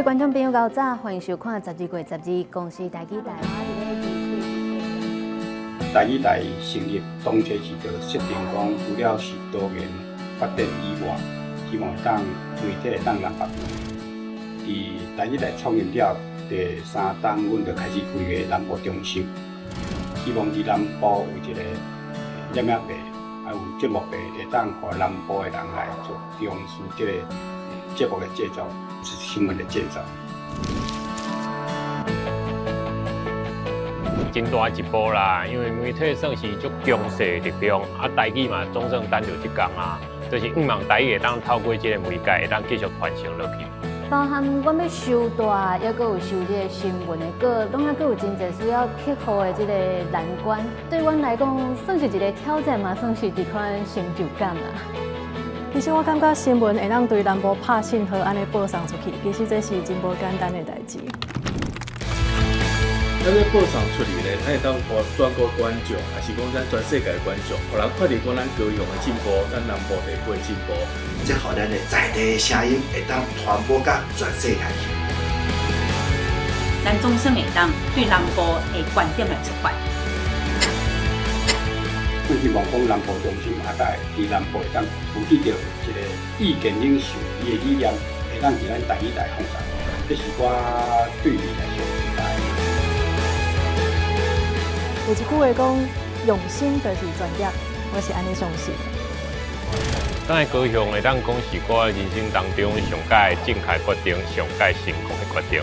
位觀眾朋友，早，歡迎收看12月12公視台語台。台語台成立當初是就設定講，除了是多元發展以外，希望當媒體會當南北。佇台語台創業了第三冬，阮就開始開個南部中心，希望佇南部有一個攝影棚，還有節目棚，會當予南部的人來做重視這個節目的製作，新聞的製作。真大一步啦，因為媒體算是足強勢的力量，啊，台語嘛總算等著這工啊，就是向望台語會當透過這個媒介會當繼續傳承落去。包含阮欲收帶，猶閣有收這個新聞的稿，攏猶閣有真濟需要克服的這個難關。對阮來講，算是一個挑戰嘛，算是一款成就感啦。其實我感覺新聞會當對南部拍信號按呢播送出去，其實這是真無簡單的代誌。咱咧播送出去咧，咱會當予全國觀眾，抑是講咱全世界觀眾，予人看著講咱高雄的進步，咱南部地區的進步。這予咱的在地的聲音會當傳播到全世界去。咱總算會當對南部的觀點來出發。阮希望講南部中心啊，會佇南部會當有去著一個意見領袖，伊的理念會當佇咱台語台放大，這是我對未來上期待。有一句話講，用心就是專業，我是按呢相信。轉來高雄會當講是我人生當中上蓋正確決定、上蓋成功的決定。